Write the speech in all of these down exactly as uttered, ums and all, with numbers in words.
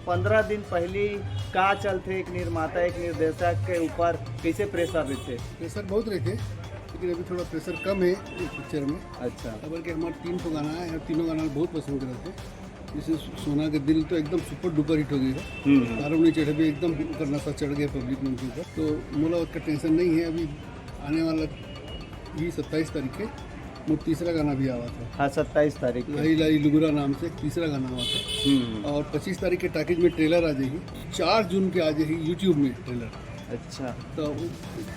पंद्रह दिन पहली का चलथे एक निर्माता, एक निर्देशक के ऊपर, कैसे प्रेशर रहथे? प्रेशर बहुत रहथे, लेकिन अभी थोड़ा प्रेशर कम है इस पिक्चर में। अच्छा। काबर के हमारे तीन ठो गाना है और तीनों गाना बहुत पसंद करत हे। जैसे सोना के दिल तो एकदम सुपर डुपर हिट हो गई है। हम्म। तारो नहीं चढ़े भी एकदम ओकर नशा चढ़ गया पब्लिक मन के ऊपर, तो मोला उसका टेंशन नहीं है। अभी आने वाला भी सत्ताईस तारीख के मोर तीसरा गाना भी आवा था। हाँ, सत्ताईस तारीख के। लाई लाई लुगुरा नाम से तीसरा गाना आवा था। हम्म। और पच्चीस तारीख के टाकीज में ट्रेलर आ जाएगी, चार जून के आ जाएगी YouTube में ट्रेलर। अच्छा। तो वो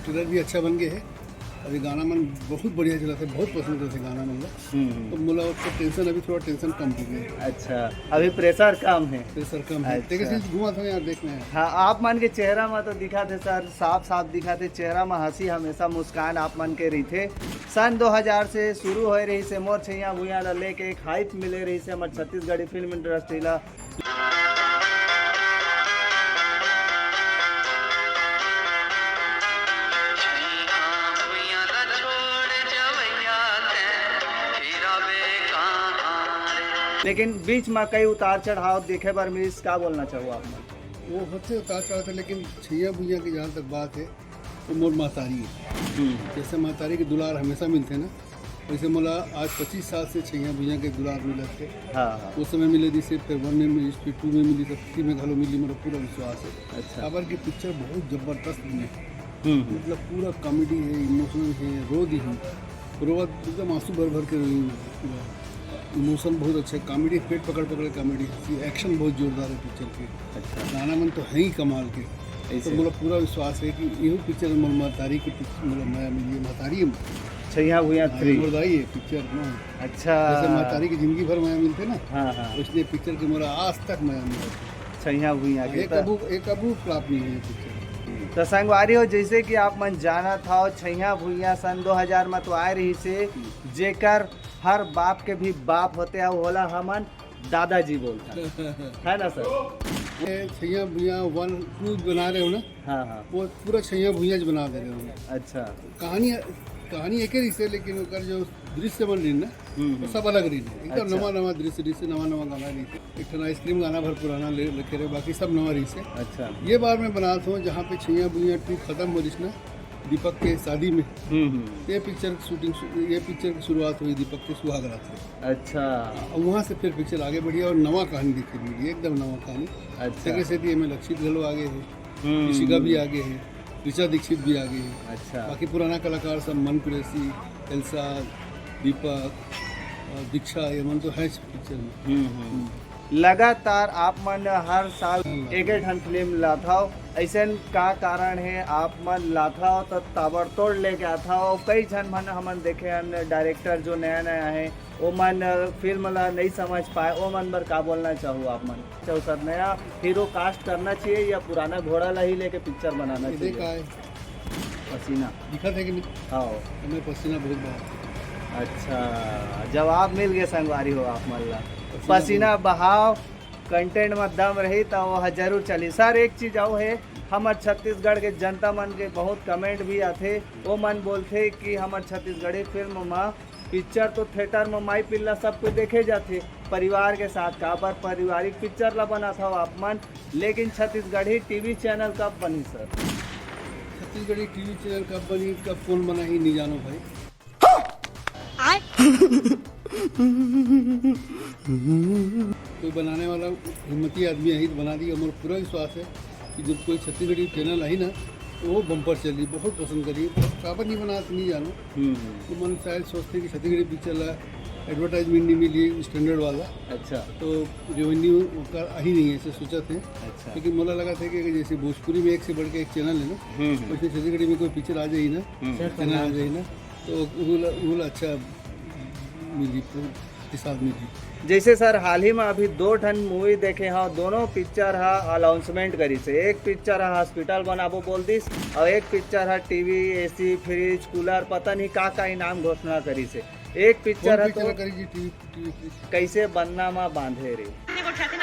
ट्रेलर भी अच्छा बन गया है। अभी गाना मन बहुत बढ़िया चलत हे, बहुत पसंद करत हे गाना मन ला। हम्म। तो मोला उसका टेंशन, अभी थोड़ा टेंशन कम हो गया। अच्छा, अभी प्रेशर कम है। प्रेशर कम है। अच्छा। तेरे से घुमा था यार, देखना है। हाँ, आप मन के चेहरा में तो दिखत हे सर, साफ साफ दिखत हे चेहरा में हंसी, हमेशा मुस्कान आप मन के रहिथे। सन दो हज़ार से शुरू होए रहिस हे मोर छैया भुइयां ला लेके एक हाइप मिले रहिस हे हमर छत्तीसगढ़ी फिल्म इंडस्ट्री ला। लेकिन बीच में कई उतार चढ़ाव देखे बर मिलिस, का बोलना चाहू आप मन? वो होथे उतार चढ़ाव थे, लेकिन छैया भुइयां की जहाँ तक बात है, वो मोर महतारी है। हम्म। जैसे महतारी के दुलार हमेशा मिलथे ना, वैसे मोला आज पच्चीस साल से छैया भुइयां के दुलार मिलत हे। हाँ, हाँ। उस समय मिले रहिस हे, फिर वन में मिलिस, फिर टू में मिलिस, फिर थ्री में घलो मिली, मोला पूरा विश्वास है। अच्छा। काबर की पिक्चर बहुत जबरदस्त बने हे। हम्म, हम्म। मतलब पूरा कॉमेडी है, इमोशनल है, रो दिही। रोवत एकदम आंसू भर भर के रोई। इमोशन बहुत अच्छा है, कॉमेडी पेट पकड़ पकड़ कॉमेडी है, एक्शन बहुत जोरदार है पिक्चर के। अच्छा। गाना मन तो है ही कमाल के। ऐसे। तो मोला पूरा विश्वास है कि यही पिक्चर में महतारी के पिक्चर, मतलब मया मिली है, महतारी है। छैया भुइयां हाँ, थ्री। मोर दाई है पिक्चर में। अच्छा। जैसे महतारी की जिंदगी भर मया मिलथे ना, हाँ, हाँ। इसलिए पिक्चर के मोला आज तक मया मिला। छैया भुइयां के एक त अबू, एक अबू फ्लॉप नहीं हुई पिक्चर। तो संगवारी हो, जैसे कि आप मन जानत हव, छैया भुइयां सन दो हज़ार में तो आए रहिस हे, जेकर हर बाप के भी बाप होथे, अउ ओला हमन दादाजी बोलथन, है ना सर? ये छैया भुइयां वन टू बना रहे हो ना, हाँ, हाँ। वो पूरा छैया भुइयां ज बना दे रहे हो। अच्छा। कहानी, कहानी एक ही रहिस हे, लेकिन ओकर जो दृश्य बन रही ना, हम्म, वो हम्म। सब अलग रही है। एकदम अच्छा। नवा नवा दृश्य, दृश्य नवा नवा गाना रही। एक ठन आइसक्रीम गाना भर पुराना ले रखे रहे, बाकी सब नवा रही है। अच्छा। ये बार मैं बनात हूँ जहाँ पे छैया भुइयां टू खत्म हो रही ना, दीपक के शादी में। हम्म, हम्म। ये पिक्चर शूटिंग शु-, ये पिक्चर की शुरुआत हुई दीपक के सुहाग रात में। अच्छा। और वहाँ से फिर पिक्चर आगे बढ़ी और नवा कहानी देखने मिली, एकदम नवा कहानी। अच्छा। तेकरे सेती एमे लक्षित घलो आगे है, हम्म। इशिका भी आगे है, ऋचा दीक्षित भी आगे है। अच्छा। बाकी पुराना कलाकार सब मन कुरैशी, एल्सा, दीपक और दीक्षा, ये मन तो है पिक्चर में। हम्म, हम्म। लगातार आप मन हर साल हम्म। एक ठन फिल्म लाथव, ऐसन का कारण है आप मन लाथव तो ताबड़तोड़ लेके आथव? कई झन मन हमन देखे हन डायरेक्टर जो नया नया है, ओ मन फिल्म ला नहीं समझ पाए, ओ मन बर का बोलना चाहू आप मन? चाहू सर, नया हीरो कास्ट करना चाहिए या पुराना घोड़ा ला ही लेके पिक्चर बनाना ये चाहिए? देख आए। पसीना। दिखत है कि नहीं? हाँ। हमें पसीना बहुत बहा। अच्छा, जवाब मिल गया संगवारी हो आप मन ला। पसीना पसीना बहुत बहाव, कंटेंट में दम रही तो वह जरूर चली। सर, एक चीज अउ है, हमर छत्तीसगढ़ के जनता मन के बहुत कमेंट भी आथे, वो मन बोलथे कि हमर छत्तीसगढ़ी फिल्म में पिक्चर तो थिएटर में माई पिल्ला सब कोई देखे जाथे, परिवार के साथ काबर पारिवारिक पिक्चर ला बनाथव आप मन, लेकिन छत्तीसगढ़ी टीवी चैनल कब बनही सर? छत्तीसगढ़ी टीवी चैनल कब बनी, कब कौन बनाही, नहीं जानो भाई। कोई बनाने वाला हिम्मती आदमी आही तो बना दी। हमारा पूरा विश्वास है कि जब कोई छत्तीसगढ़ी चैनल आई ना, तो वो बम्पर चली, बहुत पसंद करी। काबर नहीं बना, नहीं जानो। हम्म, हम्म। तो मन शायद सोचते कि छत्तीसगढ़ी पिक्चर ला एडवर्टाइजमेंट नहीं मिली स्टैंडर्ड वाला, अच्छा। तो रेवेन्यू का ही नहीं है, ऐसे सोचत हैं। अच्छा। लेकिन मोला लगा था कि अगर जैसे भोजपुरी में एक से बढ़ के एक चैनल है ना, हम्म, हम्म। वैसे छत्तीसगढ़ी में कोई पिक्चर आ जाही ना, हम्म। चैनल आ जाही ना, तो वो ला, वो ला अच्छा मिली, प्रतिसाद मिली। जैसे सर, हाल ही में अभी दो ठन मूवी देखे हव, दोनों पिक्चर हा अनाउंसमेंट करिस हे। एक पिक्चर हा हॉस्पिटल बनाबो बोल दिस, और एक पिक्चर हा टीवी, एसी, फ्रिज, कूलर, पता नहीं का का इनाम घोषणा करिस हे। एक पिक्चर कौन हा पिक्चर तो करी जी, टीवी, टीवी, फ्रिज? कैसे बनना मा बांधे रे।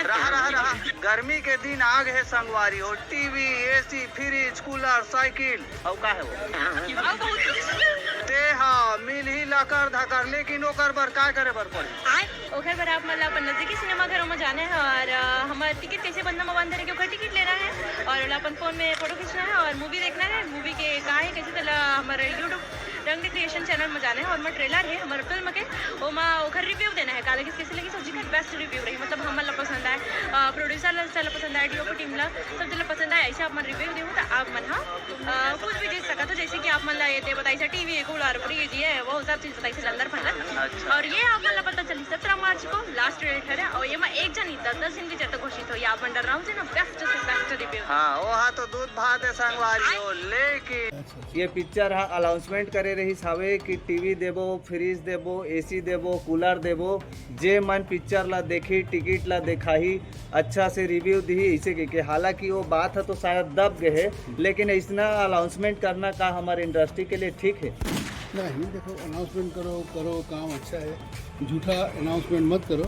रहा, रहा, रहा। गर्मी के दिन आग है संगवारी हो, TV, AC, fridge, cooler, cycle, अउ का है वो? अउ बहुत कुछ। ए हाँ, मिलही लकर धकर, लेकिन ओकर बर काय करे बर पड़ही? ओकर बर आप मन ला अपन नजदीकी सिनेमा घरों में जाना है और, अ, हमर टिकट कैसे बनना मोबाइल धरे के ओकर टिकट लेना है और ओला अपन फोन में फोटो खींचना है और मूवी देखना है। मूवी के का है कैसे तेला हमर YouTube रंग क्रिएशन चैनल में जाना है और हमर ट्रेलर है हमर फिल्म के, ओमा ओकर रिव्यू देना है, का लगिस कैसे लगिस और जेकर बेस्ट रिव्यू रही, मतलब हमन ला पसंद आए, प्रोड्यूसर ला चला पसंद आए, डीओपी टीम ला सब चला पसंद आए, ऐसे आप मन रिव्यू देहू तो आप मन हा अ, कुछ भी जीत सकत हो, जैसे कि आप मन ला ये दे बताई से टीवी कूलर फ्रिज ये वो सब चीज बताई से अंदर फंदर। अच्छा। और ये आप मन ला पता चली सत्रह मार्च को लास्ट डेट है और ये में एक जन ही दस दस दिन के जब तक घोषित हो, ये आप मन डर रहा हो ना, बेस्ट से बेस्ट रिव्यू। हाँ, वो हाँ तो दूध भात है संगवारी हो, लेकिन ये पिक्चर हा अनाउंसमेंट करे रहिस हावे कि टीवी देबो, फ्रिज देबो, एसी देबो, कूलर देबो, जे मन पिक्चर ला देखी, टिकट ला देखाही, अच्छा से रिव्यू दिही, ऐसे के, के हालांकि वो बात है तो शायद दब गए है, लेकिन ऐसना अनाउंसमेंट करना का हमारे इंडस्ट्री के लिए ठीक है? नहीं, देखो, अनाउंसमेंट करो, करो, काम अच्छा है, झूठा अनाउंसमेंट मत करो।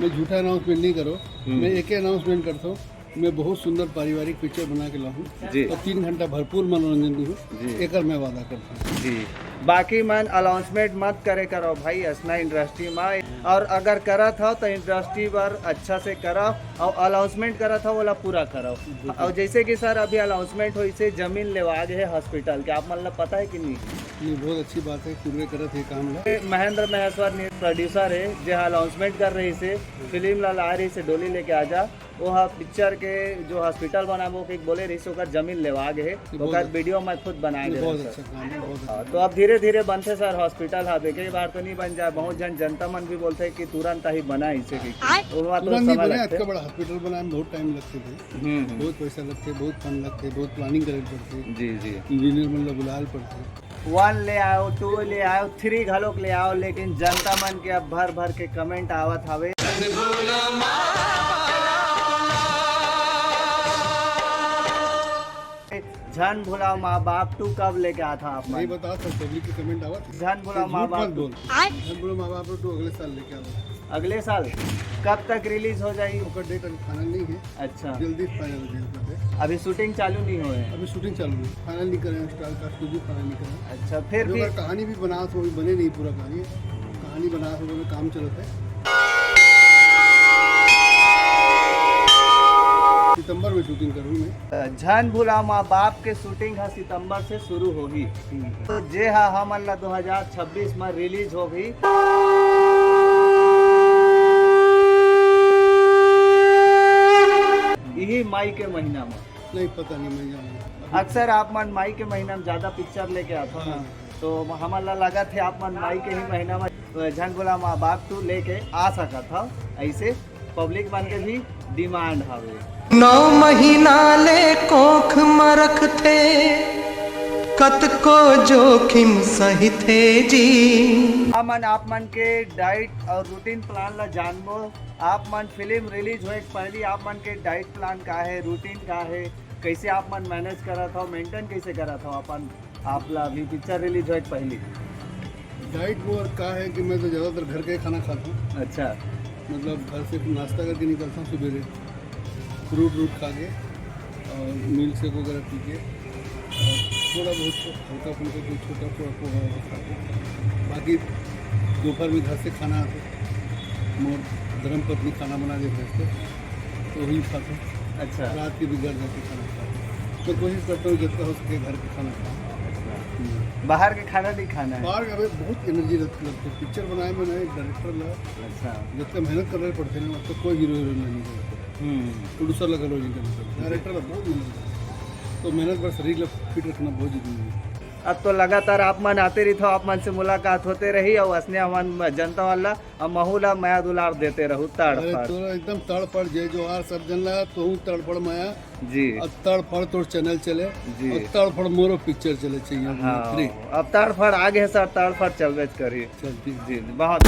मैं झूठा अनाउंसमेंट नहीं करो। हम्म। मैं एक अनाउंसमेंट करता हूँ, मैं बहुत सुंदर पारिवारिक पिक्चर बना के लाहूँ जी। और तीन घंटा भरपूर मनोरंजन दूँ, जी। एकर मैं वादा करता हूँ। जी, बाकी मन अनाउंसमेंट मत करे करो भाई, असना इंडस्ट्री में। और अगर करत हो तो इंडस्ट्री बर अच्छा से करो, और अनाउंसमेंट करत हो, ओला पूरा करो। बिल्कुल। और जैसे कि सर अभी अनाउंसमेंट होइसे जमीन लेवा गे है हॉस्पिटल के, आप मन ला पता है कि नहीं? नहीं, बहुत अच्छी बात है, पूरे करत है काम ला। महेंद्र महेश्वर ने प्रोड्यूसर है, जे अनाउंसमेंट कर रहिसे, फिल्म ला ला रहिसे डोली लेके आजा, वो हा पिक्चर के जो हॉस्पिटल बनाबो के बोले रहिसे, ओकर जमीन लेवा गे है, ये बहुत ओकर अच्छा। वीडियो मैं खुद बनाए ये दे बहुत रहा अच्छा सर। काम है, बहुत अच्छा। हाँ, तो अब धीरे धीरे बनथे सर हॉस्पिटल, हाँ, एक ही बार तो नहीं बन जाए। बहुत जन, जनता मन भी बोलथे कि तुरंत ही बना इसे भी। आय। वो बात तो तुरंत नहीं समय बने, लगथे। इतना बड़ा हॉस्पिटल बनाए में बहुत टाइम लगथे भाई। हम्म, हम्म। बहुत पैसा लगथे, बहुत फंड लगथे, बहुत प्लानिंग करे पड़थे। जी, जी। इंजीनियर मन ला बुलाए पड़थे। वन ले आओ, टू ले आओ, थ्री घलोक ले आओ, लेकिन जनता मन के अब भर भर के कमेंट आवत हवे। झन भुलाओ माँ बाप टू कब लेके आथा आप मन? नहीं बता सकते, पब्लिक के कमेंट आवत है। झन भुलाओ माँ बाप टू। झन भुलाओ माँ बाप टू अगले साल लेके आवा। अगले साल कब तक रिलीज हो जाई? ओकर डेट अभी फाइनल नहीं है। अच्छा। जल्दी फाइनल हो जाए ओकर डेट। अभी शूटिंग चालू नहीं होए? अभी शूटिंग चालू नहीं, फाइनल नहीं करे, स्टार कास्ट कुछ भी फाइनल नहीं करे। अच्छा, फिर अभी भी ओकर कहानी भी बना तो अभी बने नहीं पूरा कहानी, कहानी बना तो ओकर काम चलत है। सितंबर में शूटिंग करूँ मैं। झन भुलाओ माँ बाप के शूटिंग ह सितंबर से शुरू होही। हम्म। तो जे हा हमन ला दो हज़ार छब्बीस में रिलीज होही। इही मई के महीना में। नहीं, पता नहीं, मैं जाना। अक्सर आप मन मई के महीना में ज्यादा पिक्चर लेके आथो ना, हाँ। तो हमन ला लगत है आप मन मई के ही महीना में झन भुलाओ माँ बाप टू लेके आ सकत हो, ऐसे पब्लिक मन के भी डिमांड हवे। नौ महीना ले कोख म रखथे, कतको जोखिम सहिथे जी। हमन आप मन के डाइट और रूटीन प्लान ला जानबो। आप मन फिल्म रिलीज होए के पहली आप मन के डाइट प्लान का है, रूटीन का है, कैसे आप मन मैनेज करत हो, मेंटेन कैसे करत हो अपन आप ला अभी पिक्चर रिलीज होए के पहली? डाइट मोर का है कि मैं तो ज़्यादातर घर के खाना खाता हूँ। अच्छा। मतलब घर से नाश्ता करके निकलता हूँ सुबेरे, फ्रूट व्रूट खा के और मिल्क शेक वगैरह पी के और थोड़ा बहुत हल्का फुल्का कोई छोटा थोड़ा पोहा वोहा खा के, बाकी दोपहर में घर से खाना आते, मोर धर्म पत्नी खाना बना के भेजते, तो वही खाते। अच्छा। रात के भी घर जाके खाना खाते। तो कोशिश करता हूँ जितना हो सके घर का खाना खाऊँ। अच्छा। हम्म। बाहर के खाना नहीं खाना है? बाहर का भाई बहुत एनर्जी लग-, लगती है। पिक्चर बनाए में ना एक डायरेक्टर ला अच्छा। जितना मेहनत करना पड़ते ना, उतना कोई हीरो हीरोइन नहीं करते। हम्म। प्रोड्यूसर ला घलो नहीं करते। जी। डायरेक्टर ला बहुत मेहनत करते। तो मेहनत बर शरीर ला फिट रखना बहुत जरूरी है। अब तो लगातार आप मन आते रहिथो, आप मन से मुलाकात होते रही और असने हमन जनता वाला अब महू ला मया दुलार देते रहू, तड़ अरे फड़। तोरा एकदम तड़ फड़, जय जोहार सब जन ला, तोहू तड़ फड़ मया। जी। अब तड़ फड़ तोर चैनल चले, जी। और तड़ फड़ मोरो पिक्चर चले चाहिए, हाँ, थ्री। अब तड़ फड़ आगे है सर, तड़ फड़ चलबे करही। चल, ठीक। जी, बहुत।